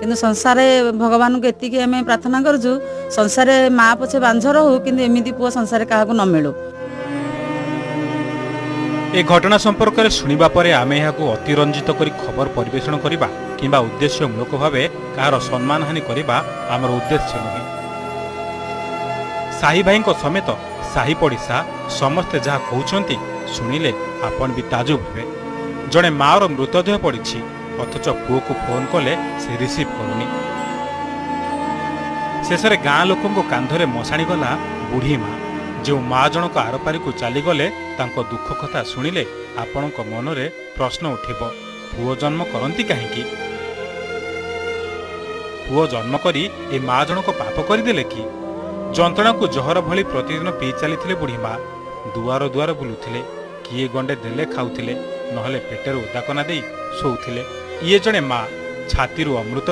କିନ୍ତୁ ସଂସାରରେ ଭଗବାନଙ୍କୁ ଏତିକି ଆମେ ପ୍ରାର୍ଥନା କରୁଛୁ, ସଂସାରରେ ମା ପଛେ ବାଞ୍ଝ ରହୁ, କିନ୍ତୁ ଏମିତି ପୁଅ ସଂସାରରେ କାହାକୁ ନ ମିଳୁ। ଏ ଘଟଣା ସମ୍ପର୍କରେ ଶୁଣିବା ପରେ ଆମେ ଏହାକୁ ଅତିରଞ୍ଜିତ କରି ଖବର ପରିବେଷଣ କରିବା କିମ୍ବା ଉଦ୍ଦେଶ୍ୟମୂଳକ ଭାବେ କାହାର ସମ୍ମାନହାନି କରିବା ଆମର ଉଦ୍ଦେଶ୍ୟ ନୁହେଁ। ସାହି ଭାଇଙ୍କ ସମେତ ସାହି ପଡ଼ିଶା ସମସ୍ତେ ଯାହା କହୁଛନ୍ତି, ଶୁଣିଲେ ଆପଣ ବି ତାଜୁବ ହେବେ। ଜଣେ ମାଆର ମୃତଦେହ ପଡ଼ିଛି, ଅଥଚ ପୁଅକୁ ଫୋନ୍ କଲେ ସେ ରିସିଭ୍ କରୁନି। ଶେଷରେ ଗାଁ ଲୋକଙ୍କ କାନ୍ଧରେ ମଶାଣି ଗଲା ବୁଢ଼ୀ ମା। ଯେଉଁ ମା ଜଣକ ଆରପାରିକୁ ଚାଲିଗଲେ, ତାଙ୍କ ଦୁଃଖ କଥା ଶୁଣିଲେ ଆପଣଙ୍କ ମନରେ ପ୍ରଶ୍ନ ଉଠିବ, ପୁଅ ଜନ୍ମ କରନ୍ତି କାହିଁକି? ପୁଅ ଜନ୍ମ କରି ଏ ମା ଜଣକ ପାପ କରିଦେଲେ କି? ଯନ୍ତ୍ରଣାକୁ ଜହର ଭଳି ପ୍ରତିଦିନ ପିଇ ଚାଲିଥିଲେ ବୁଢ଼ୀ ମା। ଦୁଆର ଦୁଆର ବୁଲୁଥିଲେ। କିଏ ଗଣ୍ଡେ ଦେଲେ ଖାଉଥିଲେ, ନହେଲେ ପେଟରେ ଓଦାକନା ଦେଇ ଶୋଉଥିଲେ। ଇଏ ଜଣେ ମା, ଛାତିରୁ ଅମୃତ